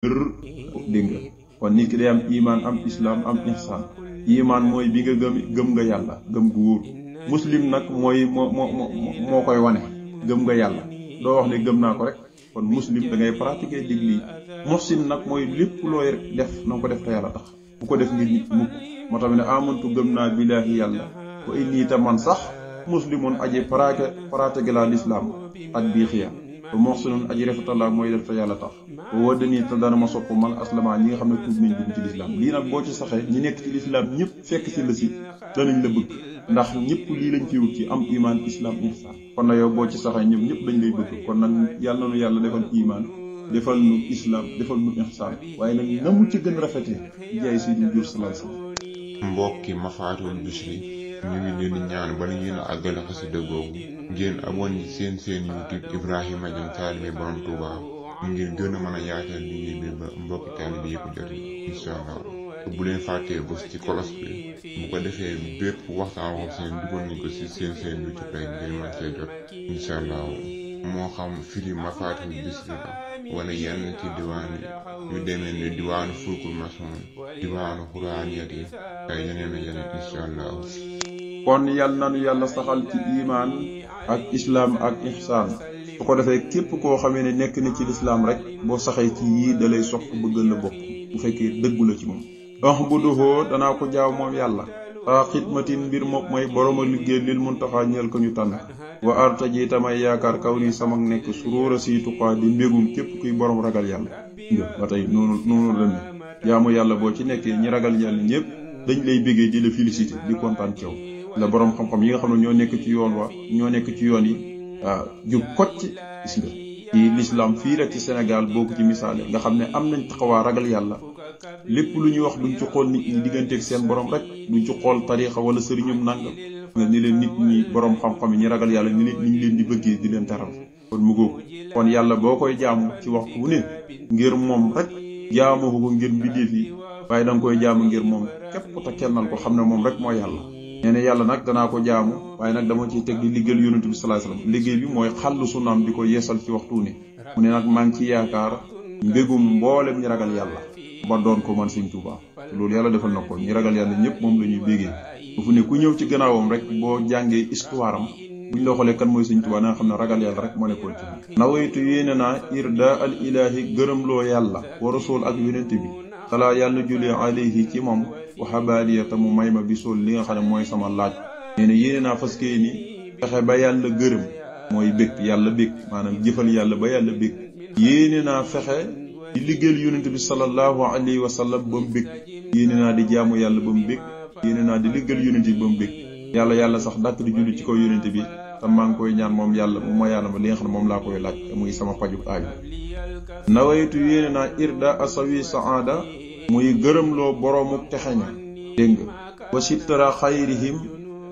dégg nga kon nit ki day am iman am islam am ihsan. iman mooy bi nga gëm nga yàlla gëm gu wóor. muslim nag mooy moo koy wane gëm nga yàlla doo wax ne gëm naa ko rek. kon muslim da ngay pratiquer digli. muhsin nag mooy lépp looy def na nga ko def te yàlla tax bu ko def ngir nit mukk. moo tax ne amantu gëm naa billaahi yàlla wa inni ta man sax muslimun aji pratiquer la l'islam ak bii xiya ba muhsinun aji rafetalaa mooy def te yàlla tax ba waddanii te dana ma sopp man aslama ñi nga xam ne tuub nañ dugg ci lislaam. lii nag boo ci saxee ñi nekk ci lislaam ñëpp fekk ci la si danañ la bëgg ndax ñëpp lii lañ fi wut ci am iman islam ihsan. kon na yow boo ci saxee ñoom ñëpp dañ lay bëgg. kon nag yàlla na nu yàlla defal iman defal nu islam defal nu ihsan waaye nag na mu ci gën rafetee jaay si di jur salal sa mbokki Mafaatihul Bichri ñu ngi leen di ñaan bala ngeen a àggale xasida googu ngeen abonné seen YouTube Ibrahima Dieng taalibe Borom Touba ngir gën a mën a yaatal liggéey bi ba mbokki taalibe yëpp jot incha allah. bu leen fàttee bës ci kolos bi bu ko defee bépp waxtaan wax seen dugal nañ ko ci seen YouTube rek ngir mën cee jot incha allah. moo xam firi Mafaatihul Bichri la wala yenn ci diwaan yi yu demee ne diwaanu fulkul masoon diwaanu xuraaniyat yi ay yeneen ak yeneen incha allah. kon yàlla nanu yàlla saxal ci iman ak islam ak ihsan su ko defee képp koo xamee ne nekk na ci lislaam rek boo saxee ci yii dalay sopp bëggal la bokk bu fekkee dëggu la ci moom. ahbuduhoo danaa ko jaaw moom yàlla a xidmatin mbir moom mooy boroma liggéey lil muntaxaa ñeel ko ñu tànn wa artaji tamay yaakaar kaw ni sama nekk suróora si tuqaa di mbégum képp kuy borom ragal yàlla. nga ba tey noonu la ne jaamu yàlla boo ci nekkee ñi ragal yàlla ñëpp dañ lay bégee di la félicité di kontaan ci yow. la borom xam-xam yi nga xam ne ñoo nekk ci yoon yi jub kocc gis nga ci l'islam fii rek ci Sénégal boo ko ci misaale nga xam ne am nañ taxawaa ragal yàlla lépp lu ñuy wax duñ ci xool nit ñi digganteeg seen borom rek duñ ci xool tariixa wala sëriñum nàngam nga ni leen nit ñi borom xam-xam yi ñi ragal yàlla ni ñu leen di bëggee di leen teral kon mu góob kon yàlla boo koy jaamu ci waxtu wu ne ngir moom rek jaamu ko ngir mbindeef yi waaye da nga koy jaamu ngir moom képp te kennal ko xam ne moom rek mooy yàlla. nee na yàlla nag danaa ko jaamu waaye nag dama ciy teg di liggéeyal yonent bi sallallahu alayhi wasallam liggéey bi mooy xàllu sunaam di ko yeesal ci waxtu wu ne mu ne nag maa ngi ci yaakaar mbégum mboolem ñi ragal yàlla ba doon ko man Sëñ Tuubaa loolu yàlla defal na ko ñi ragal yàlla ñëpp moom la ñuy bégee bu fu ne ku ñëw ci gannaawam rek boo jàngee histoire am buñ la xoolee kan mooy Sëñ Tuubaa na nga xam ne ragal yàlla rek moo nekkoon ci nawaytu yéene naa irda al ilahi gërëmloo yàlla wa rasul ak yonent bi xalaa yàlla jullee alayhi ci moom waxabaadiyata mu may ma bisool li nga xam ne mooy sama laaj. nee na yéene naa fas kee ni fexe ba yàlla gërëm mooy bég yàlla bég maanaam jëfal yàlla ba yàlla bég. yéene naa fexe di liggéeyal yonent bi sallallahu alayhi wa sallam ba mu bég. yéene naa di jaamu yàlla ba mu bég. yéene naa di liggéeyal yonent bi ba mu bég. yàlla sax dàkk di julli ci kaw yonent bi te maa ngi koy ñaan moom yàlla mu ma yàlla ma li nga xam ne moom laa koy laaj te muy sama paju aaju. nawaytu yéene naa irda asawi saada muy gërëmloo boroomu texeña dégg nga wa sittara xayrihim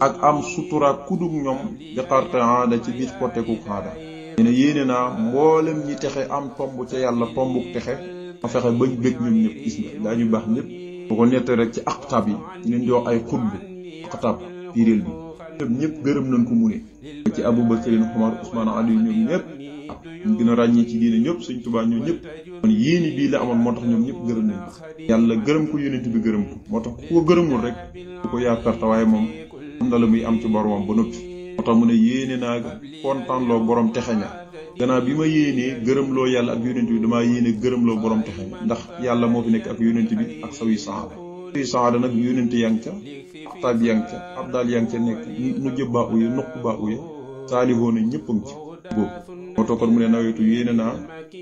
ak am sutura kudug ñoom di xarte aada ci biir potteku xaada. yéene naa mboolem ñi texe am tomb ca yàlla tombuk texe ma fexe bañ bëgg ñoom ñëpp gis nga daañu baax ñëpp bu ko nette rek ci aqtab yi ñu leen di wax ay xutb aqtab piréel bi ñëpp gërëm nañ ko mu ne ci Abubakrin Umar Usmaan Ali ñoom ñëpp ñu gën a ràññee ci diine ñëpp Sëñ Tuubaa ñoom ñëpp kon yéeni bii la amoon moo tax ñoom ñëpp gërëm nañ ko yàlla gërëm ko yonent bi gërëm ko moo tax ku ko gërëmul rek du ko yaakaar waaye moom am na la muy am ci boromam ba noppi moo tax mu ne yéene naa kontaanloo borom texeña gannaaw bi ma yéenee gërëmloo yàlla ak yonent bi damaa yéene gërëmloo borom texeña ndax yàlla moo fi nekk ak yonent bi ak sawi saada nag yonent yaa ngi ca axtaab yaa ngi ca abdal yaa ngi ca nekk nu jëbbaa uya nuq baa uya saalihoona ñëpp a ngi ci boobu moo tax kon mu ne nawetu yéene naa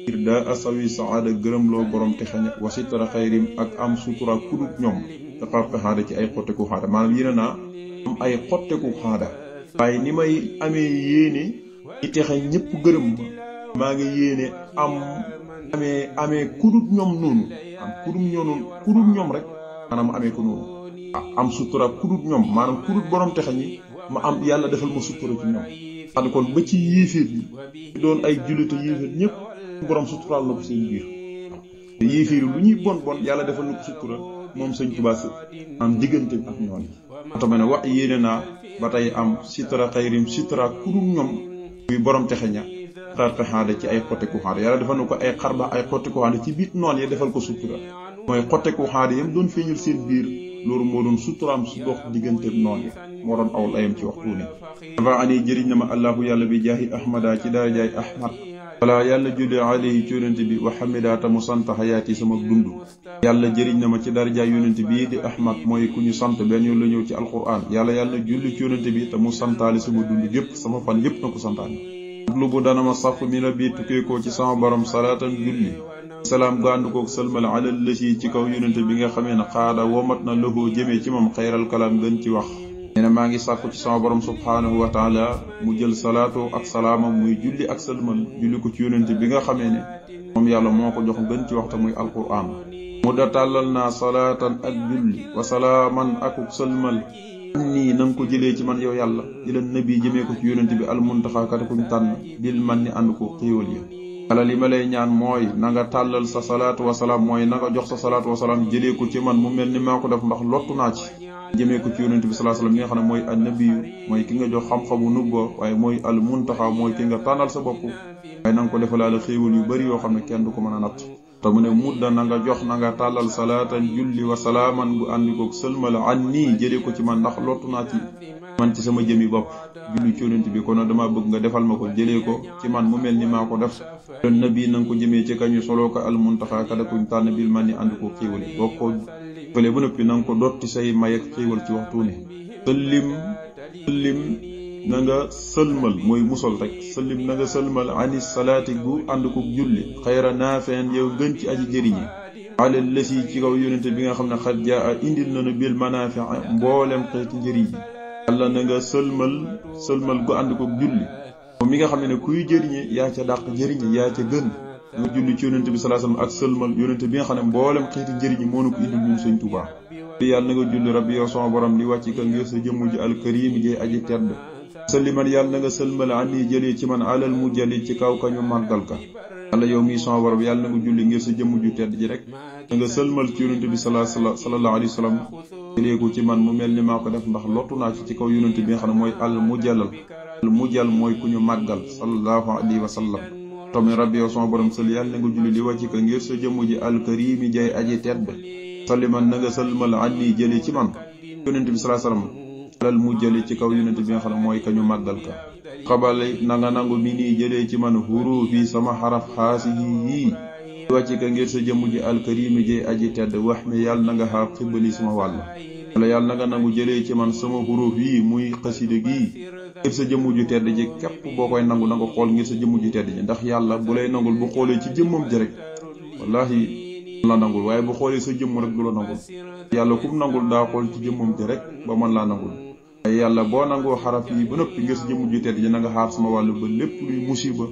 irda asawi saada gërëmloo borom texeña wasitara xayrim ak am sutura kudut ñoom te xarfe xaada ci ay xotteku xaada maanaam yéene naa am ay xotteku xaada waaye ni may amee yéene ñi texe ñëpp gërëm ma maa ngi yéene amee kudut ñoom noonu am kudut ñoom rek maanaam amee ko noonu am sutura kudut ñoom maanaam kudut borom texe ñi ma am yàlla defal ma sutura ci ñoom xam kon ba ci yéeféer yi doon ay jullite yéeféer ñëpp borom suturaal na ko seen biir te yéeféer lu ñuy bon yàlla defal na ko sutura moom Sëñ Tuubaa si am diggante ak ñoom yi moo tax ne wax yéene naa ba tey am sitra xayrim sitra kudut ñoom muy borom texe ña xarta xaada ci ay xotteku xaada yàlla defal na ko ay xarba ay xotteku xaada ci biir noon ya defal ko sutura mooy xotteku xaada yam doon feeñal seen biir loolu moo doon suturaam su dox diggante noon yi moo doon awul ayam ci waxtu ne dafa ani jëriñ na ma allahu yàlla bi jaahi ahmada ci darajaay ahmad wala yàlla julli alayhi ci yonent bi wa xamidaata mu sant xayaati sama dund yàlla jëriñ na ma ci darajaay yonent bi di ahmad mooy ku ñu sant benn yoon la ñëw ci alquran yàlla julli ci yonent bi te mu santaali sama dund yépp sama fan yépp na ko santaani lu bu dana ma saf mi na bii tukkeekoo ci sama borom salaatan julli salaam gu ànd koog sëlmal alal lësi ci kaw yonent bi nga xamee ne xaada womat na loxoo jëmee ci moom xayral kalaam gën ci wax nee na maa ngi sàkku ci sama borom subhaanahu wa taala mu jël salaatoo ak salaamam muy julli ak sëlmal julli ko ci yonent bi nga xamee ne moom yàlla moo ko jox gën ci waxta muy alquran mu da tàllal naa salaatan ak julli wa salaaman akuk sëlmal nii na nga ko jëlee ci man yow yàlla ila nabi jëmee ko ci yonent bi almuntaxakat kuñ tànn bil man ni ànd ko xéewal yi ala li ma lay ñaan mooy na nga tàllal sa salaatu wasalaam mooy na nga jox sa salaatu wasalaam jëlee ko ci man mu mel ni maa ko def ndax lottu naa ci jëmee ko ci yonent bi sallallahu alayhi wasallam mi nga xam ne mooy annabiyu mooy ki nga jox xam-xamu nubba waaye mooy al muntaxa mooy ki nga tànnal sa bopp waaye na nga ko defalaale xéewal yu bari yoo xam ne kenn du ko mën a natt te mu ne mudda na nga jox na nga tàllal salaatan julli wa salaaman gu àndikoog sëlmal an nii jëlee ko ci man ndax lottu naa ci man ci sama jëmi bopp julli ci yonent bi kon dama bëgg nga defal ma ko jëlee ko ci man mu mel ni maa ko def doon nabi na nga ko jëmee ci kañu soloo ko al muntaxa kada kuñ tànn bil man ni àndikoog xéewal yi boo ko fële ba noppi na nga ko dotti say may ak xéewal ci waxtu ne sëllim na nga sëlmal mooy musal rek sëllim na nga sëlmal ani salaati gu ànd ko julli xayra naafeen yow gën ci aji jëriñi ala lësi ci kaw yonente bi nga xam ne xat jaa indil nañu bil manaafi mboolem xeeti njëriñ yi yàlla na nga sëlmal gu ànd ko julli moom mi nga xam ne kuy jëriñe yaa ca dàq jëriñe yaa ca gën nga julli ci yonente bi sallallahu alayhi wasallam ak sëlmal yonente bi nga xam ne mboolem xeeti njëriñ yi moo nu ko indil ñun Sëñ Tuubaa yàlla na nga julli rabbi yow sama borom li wàcc ka ngir sa jëmm ji alkarim ji aji tedd sëlliman yàlla na nga sëlmal ani jëlee ci man alal mu jëli ci kaw ka ñu màggal ka yàlla yow mii sama borom yàlla na nga julli ngir sa jëmm ju tedd ji rek na nga sëlmal ci yonente bi sallallahu alayhi wasallam jëlee ko ci man mu mel ni maa ko def ndax lottu naa ci kaw yonente bi nga xam ne mooy al mujal mooy ku ñu màggal sallallahu alayhi wasallam tomi rabbi yow sama borom sël yàlla na nga julli li wàcc ka ngir sa jëmm ji alkarimi jay aji tedd sëlliman na nga sëlmal ani jëlee ci man yonente bi sallallahu alayhi wasallam alal mu jëli ci kaw yonent bi nga xam ne mooy ka ñu màggal ka xabale na nga nangu mi nii jëlee ci man huruuf yi sama xaraf xaasi yii wàcc ka ngir sa jëmm ji alkarimi ji aji tedd wax mi yàlla na nga xaab xibbali sama wàll wala yàlla na nga nangu jëlee ci man sama huruuf yi muy xasida gii ngir sa jëmm ju tedd ji képp boo koy nangu na nga xool ngir sa jëmm ju tedd ji ndax yàlla bu lay nangul bu xoolee ci jëmmam ji rek wallahi la nangul waaye bu xoolee sa jëmm rek du la nangul yàlla kum nangul daa xool ci jëmmam ji rek ba mën laa nangul waaye yàlla boo nangoo xaraf yi ba noppi ngir sa jëmm ju tedd ji na nga xaar sama wàll ba lépp luy musiba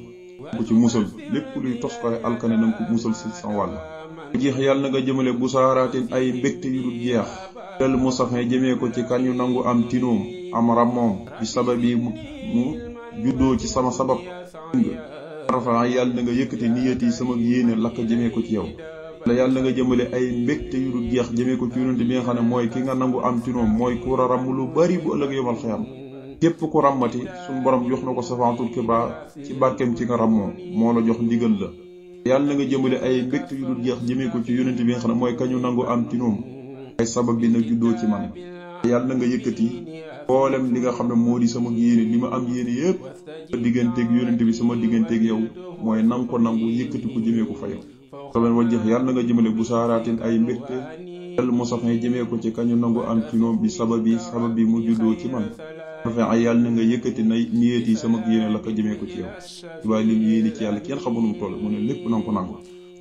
ko ci musal lépp luy tos koy alkane na nga ko musal si sama wàll jeex yàlla na nga jëmale bu saaraatin ay mbégte yu dul jeex tel mu safin jëmee ko ci kañu nangu am tinoom am rammoom bi sababi mu juddoo ci sama sabab nga yàlla na nga yëkkati niyat yi sama yéene lakk jëmee ko ci yow la yàlla nga jëmale ay mbégte yu dul jeex jëmee ko ci yonent bi nga xam ne mooy ki nga nangu am ci noom mooy ku war a ràmm lu bari bu ëllëg yomal xiyam képp ku ràmmati suñu borom jox na ko safantul kibra ci barkeem ci nga ràmmoo moo la jox ndigal la yàlla na nga jëmale ay mbégte yu dul jeex jëmee ko ci yonent bi nga xam ne mooy kañu nangu am ci noom ay sabab bi na juddoo ci man yàlla na nga yëkkati mboolem li nga xam ne moo di sama yéene li ma am yéene yépp sama digganteeg yonent bi sama digganteeg yow mooy nang ko nangu yëkkati ko jëmee ko fa yow soben wajjëx yàlla na nga jëmale bu saaraatin ay mbégte tel mu safin jëmee ko ci kañu nangu am ci noom bi sabab bi mu juddoo ci man rafet ay yàlla na nga yëkkati na niyet yi sama yéene la ko jëmee ko ci yow waaye lim yéene ci yàlla kenn xamunum toll mu ne lépp nanga ko nangu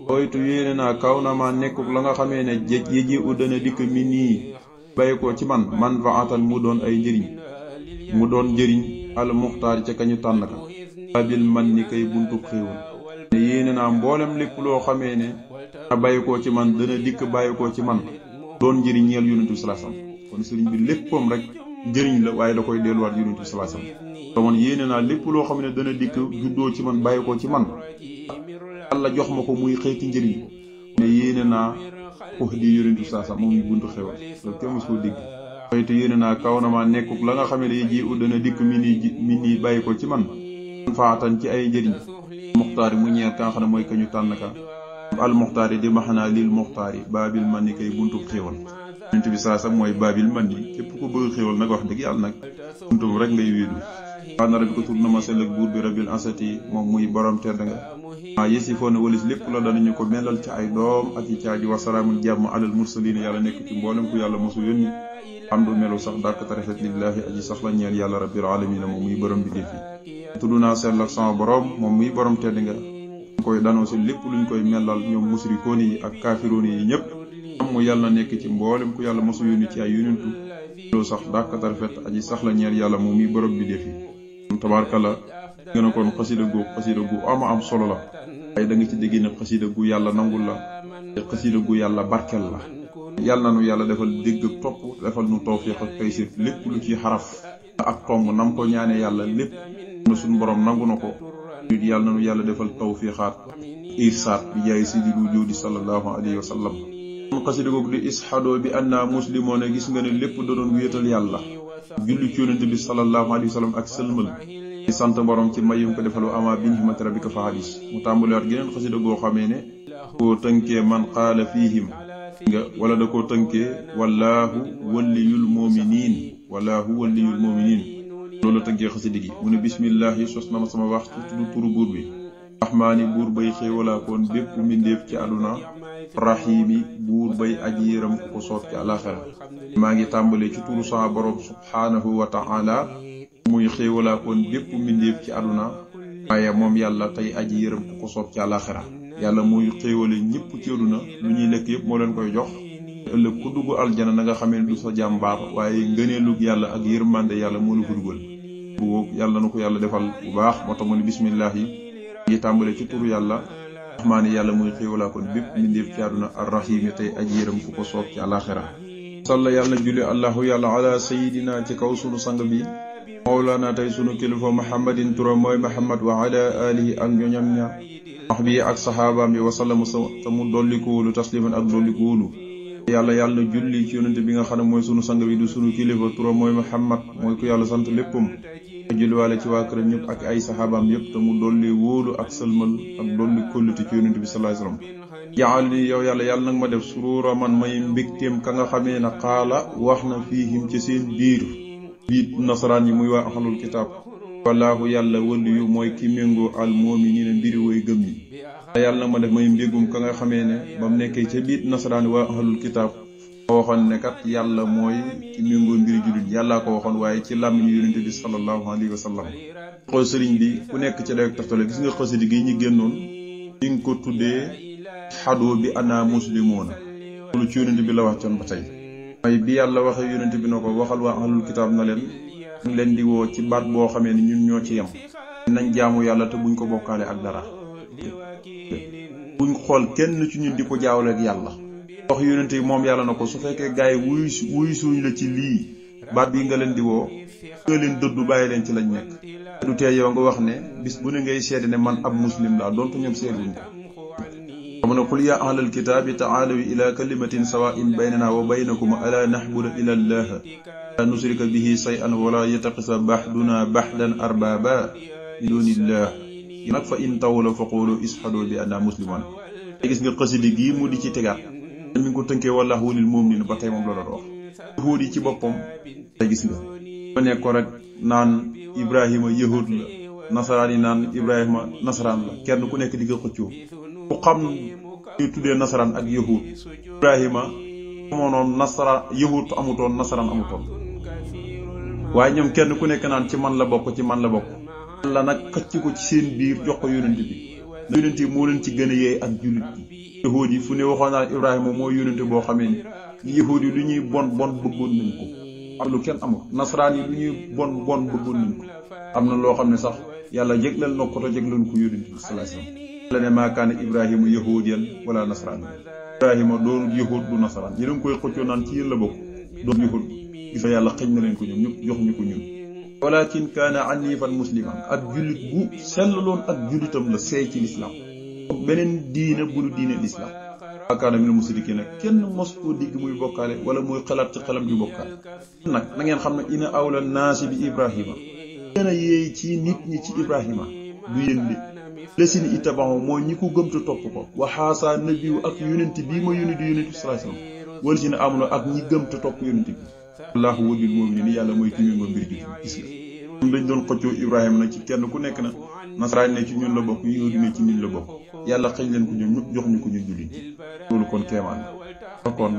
oytu yéene naa kaw na ma nekkuk la nga xamee ne jéj yi uddana dikk mi nii bàyyi ko ci man faatan mu doon ay njëriñ al muxtaar ca kañu tànn ka abil man ni kay buntu xéewal ne yéene naa mboolem lépp loo xamee ne a bàyyi ko ci man dana dikk bàyyi ko ci man doon njëriñ ñeel yonent bi sallallahu alayhi wasallam kon sëriñ bi léppam rek njëriñ la waaye da koy delluwaat yonent bi sallallahu alayhi wasallam te man yéene naa lépp loo xam ne dana dikk juddoo ci man bàyyi ko ci man Yàlla jox ma ko muy xeeti njëriñ ne yéene naa wax di yonent bi sallallahu alayhi wasallam moom ñu buntu xewal loolu kenn mosoo dégg waaye te yéene naa kaw na maa nekkuk la nga xam ne ji dana dikk mi nii bàyyi ko ci man faatan ci ay njëriñ muxtaari mu ñeer ka nga xam ne mooy ka ñu tànn ka al muxtaari di maxanaa lil muxtaari baabil man ni kay buntub xéewal yonent bi saa sam mooy baabil man ni képp ko bëgg xéewal nag wax dëgg yàlla nag buntub rek ngay wéedu waana rabbi ko tur na ma sell ak buur bi rabbil ansati moom muy borom tedd nga yësi foo ne walis lépp la danañu ko melal ci ay doom ak i caaji wasalaamul jàmm alal mursalin yàlla nekk ci mboolem ku yàlla mosu yónni am du melu sax dàkk tarafet lillahi aji sax la ñeel yàlla rabbil alamina moom muy borom bi defi tudd naa sell ak sama borom moom muy borom tedd nga koy danoo si lépp luñ koy melal ñoom musrikoon yi ak kaafiroon yi ñëpp am mu yàlla nekk ci mboolem ku yàlla mosu yónni ci ay yonentu loolu sax dàkk tarafet aji sax la ñeel yàlla moom muy borom bi defi tabaarkalla gën a kon xasida gu am solo la waaye da nga ci dégg ne xasida gu yàlla nangul la te xasida gu yàlla barkel la yàlla na nu yàlla defal dégg ak topp defal nu tawfiq ak taysir lépp lu ci xaraf ak tomb nam ko ñaane yàlla lépp na suñu borom nangu na ko nit yàlla na nu yàlla defal tawfiqaat irsaat bi jaay sidil wujudi sallallahu alayhi wa sallam kon xasida googu di ishado bi anna muslimoon gis nga ne lépp da doon wéetal yàlla julli ci yonent bi sallallahu alayhi wa sallam ak sëlmal di sant borom ci mayum ko defalu ama bi ni'mati rabbika fa hadis mu tàmbaliwaat geneen xasida goo xamee ne koo tënkee man qaala fiihim nga wala da koo tënkee wallaahu waliyul mu'minin loolu la tënkee xasida gi mu ne bismillahi sos na ma sama wax ci tuddu turu buur bi rahmaani buur bay xéewalaa koon bépp mbindeef ci àdduna rahimi buur bay aji yëram ku ko soot ci àlaxira maa ngi tàmbalee ci turu sama borom subhaanahu wa ta'ala muy xéewalaa koon bépp mbindeef ci àdduna waaye moom yàlla tey aji yërëm ku ko soob ci àlaxira yàlla muy xéewale ñëpp ci àdduna lu ñuy lekk yëpp moo leen koy jox ëllëg ku dugg aljana na nga xamee du sa jàmbaar waaye ngëneelug yàlla ak yërmande yàlla moo la ko dugal bu yàlla na ko yàlla defal bu baax moo tax mu ne bismillah yi ngi tàmbale ci turu yàlla rahmaani yàlla muy xéewalaa koon bépp mbindeef ci àdduna arrahimi tey aji yërëm ku ko soob ci àlaxira salla yàlla julli allahu yàlla ala sayidina ci kaw sunu sang bi mawlana tey sunu kilifa muhammadin turam mooy muhammad wa ala alihi ak ñoñam ña wax bi ak saxaabaam yi wasallam te mu dolliku wóolu tasliman ak dolliku wóolu yàlla na julli ci yonente bi nga xam ne mooy sunu sang bi du sunu kilifa turam mooy muhammad mooy ku yàlla sant léppam julliwaale ci waa këram ñëpp ak ay saxaabaam yëpp te mu dolli wóolu ak sëlmal ak dolli kóllute ci yonente bi sallallahu alayhi wasallam jaal ni yow yàlla nag ma def surura man may mbégteem ka nga xamee na xaala wax na fiihim ci seen biir nasaraan yi muy waa ahlul kitaab wallaahu yàlla waliyu mooy ki méngoo al mu'miniina mbiri way gëm ñi yàlla nag ma def may mbégum ka nga xamee ne ba mu nekkee ca biir nasaraan yi waa ahlul kitaab moo waxoon ne kat yàlla mooy ki méngoo mbiri jullit yàllaa ko waxoon waaye ci làmmiñu yonente bi sallallahu alayhi wa sallam xool sëriñ bi ku nekk ci day taftale gis nga xasida gi ñu génnoon ñu ngi ko tuddee xadoo bi ana muslimoona loolu ci yonente bi la wax coon ba tey mooy bi yàlla waxee yonente bi na ko waxal waa ahlul kitaab na leen ñu leen di woo ci baat boo xamee ni ñun ñoo ci yem nañ jaamu yàlla te buñ ko bokkaale ak dara buñ xool kenn ci ñun di ko jaawale ak yàlla wax yonente yi moom yàlla na ko su fekkee gaay wuy suñ la ci lii baat bi nga leen di woo nga leen dëddu bàyyi leen ci lañ nekk du tee yow nga wax ne bis bu ne ngay seede ne man ab muslim laa donte ñoom seeduñ ko mu ne qul yaa ahlal kitaabi ta'aalaw ila kalimatin sawaa'in baynana wa baynakum alaa na'buda illa allah la nusrika bihi shay'an wa la yattakhidha ba'duna ba'dan arbaaba min duunillah nag fa in tawlaw faqulu ishhadu bi anna muslimun gis nga xasida gi mu di ci tegaat mi ngi ko tënkee wallaahu waliyul mu'minin ba tey moom la doon wax yahuud yi ci boppam te gis nga ma nekk ko rek naan Ibrahima yahuud la nasaraan yi naan Ibrahima nasaraan la kenn ku nekk di nga xëccoo ku xam ñu tuddee nasaraan ak yahuud Ibrahima amoonoon nasaraan yahuud amutoon nasaraan amutoon waaye ñoom kenn ku nekk naan ci man la bokk la nag xëcc ko ci seen biir jox ko yonent bi na yonent yi moo leen ci gën a yeey ak jullit bi yahuud yi fu ne waxoon naa Ibrahima mooy yonent boo xamee ni yahuud yi lu ñuy bon bëggoon nañ ko am lu kenn amul nasaraan yi lu ñuy bon bëggoon nañ ko am na loo xam ne sax yàlla jéglal na ko te jégloon ko yonent bi sallallahu alayhi wasallam la ne maa kaana Ibrahima yahudiyan wala nasaraan Ibrahima doonul yahuud du nasaraan yéen a ngi koy xëccoo naan ci yéen la bokk doon yahuud gis yàlla xëñ na leen ko ñoom ñëpp jox ñu ko ñun walakin kaana anifan musliman ak jullit bu selloon ak jullitam la seey ci lislaam beneen diine bu du diine lislaam akaana minal mushrikiin nag kenn mos koo digg muy bokkaale wala muy xalaat ci xelam di bokkaale nag na ngeen xam ne ina awla naasi bi Ibrahima gën a yeey ci nit ñi ci Ibrahima du yéen de lesini ittabahu mooy ñi ko gëm te topp ko waxaasaa nabiyu ak yonent bii ma yónni di yonent bi sallallahu alayhi wasallam wala si ne amoon ak ñi gëm te topp yonent bi allahu waliyul mu'minin yàlla mooy ki méngoo mbir ji gis nga ñun dañ doon xëccoo Ibrahima nag ci kenn ku nekk na nasaraan ne ci ñun la bokk yahudi ne ci ñun la bokk yàlla xëñ leen ko ñun jox ñu ko ñu jullit loolu kon kéemaan la kon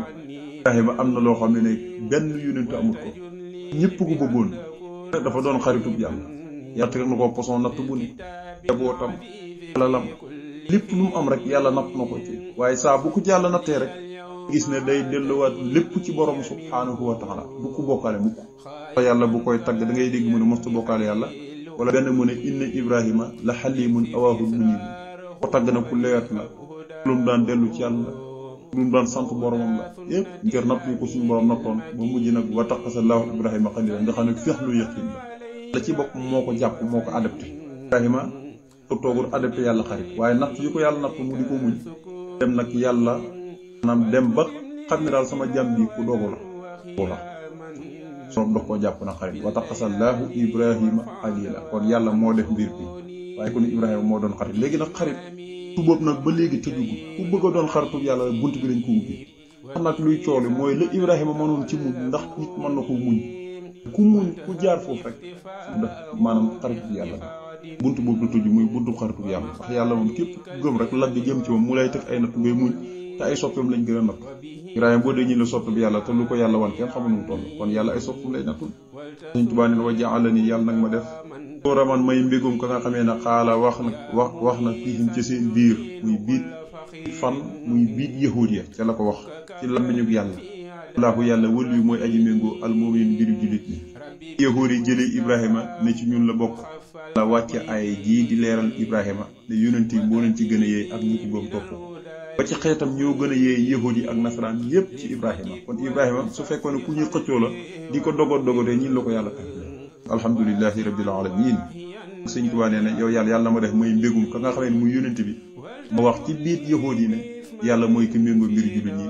Ibrahima am na loo xam ne benn yonent amul ko ñëpp ko bëggoon dafa doon xaritub yàlla yàlla teg na ko poson natt bu ne jabootam alalam lépp lu mu am rek yàlla natt na ko ci waaye saa bu ko ci yàlla nattee rek gis ne day delluwaat lépp ci borom subhaanahu wa taala bu ko bokkaale mukk yàlla bu koy tagg da ngay dégg mu ne mosta bokkaale yàlla wala benn mu ne inna Ibrahima la xalimun awaahu munib ko tagg na ku leer la lu mu daan dellu ci yàlla lu mu daan sant boromam la yëpp ngir natt ko suñu borom nattoon ba mujj nag wa taqasallahu Ibrahima xalila nga xam ne feex lu yëqin la ci bopp moo ko jàpp moo ko adapté Ibrahima ko toogul adapté yàlla xarit waaye natt yi ko yàlla natt mu di ko muñ dem nag yàlla maanaam dem ba xam ne daal sama jàmm bi ku dogu la wala soom dox koo jàpp na xarit wa taqasallahu Ibrahima xalila kon yàlla moo def mbir bi waaye kon Ibrahima moo doon xarit léegi nag xarit su boobu nag ba léegi tëjugul ku bëgg a doon xaritu yàlla bunt bi lañ ko ubbi wax nag luy cooli mooy la Ibrahima mënoon ci muñ ndax nit mën na ko muñ ku muñ ku jaar foofu rek daf maanaam xaritu yàlla la bunt boobu du tëju muy buntu xaritu yàlla ndax yàlla moom képp ku gëm rek lag di jëm ci moom mu lay teg ay natt ngay muñ te ay soppeem lañ gën a natt Ibrahima boo dee ñu la soppe bi yàlla te lu ko yàlla wan kenn xamu nu mu toll kon yàlla ay soppeem lay nattul Sëñ Tuubaa ne wa ja'alani yàlla nag ma def sooraman may mbégum ka nga xamee ne xaala wax na fiihim ci seen biir muy biit fan muy biit yahuud ya ca la ko wax ci làmmiñu yàlla allahu yàlla wëlu yu mooy aji méngoo almu'min mbiru jullit ñi yahuud yi jëlee Ibrahima ne ci ñun la bokk la wàcce ay jii di leeral Ibrahima ne yonent yi moo leen ci gën a yeey ak ñi ko gëm topp ba ci xeetam ñoo gën a yeey yahuud yi ak nasaraan yépp ci Ibrahima kon Ibrahima su fekkoon ne ku ñuy xëccoo la di ko dogodee ñin la ko yàlla tax alhamdulillahi rabbil alamin Sëñ Tuubaa nee na yow yàlla ma def may mbégum ka nga xam ne muy yonent bi ma wax ci biit yahuud yi ne yàlla mooy ki méngoo mbiri jullit ñi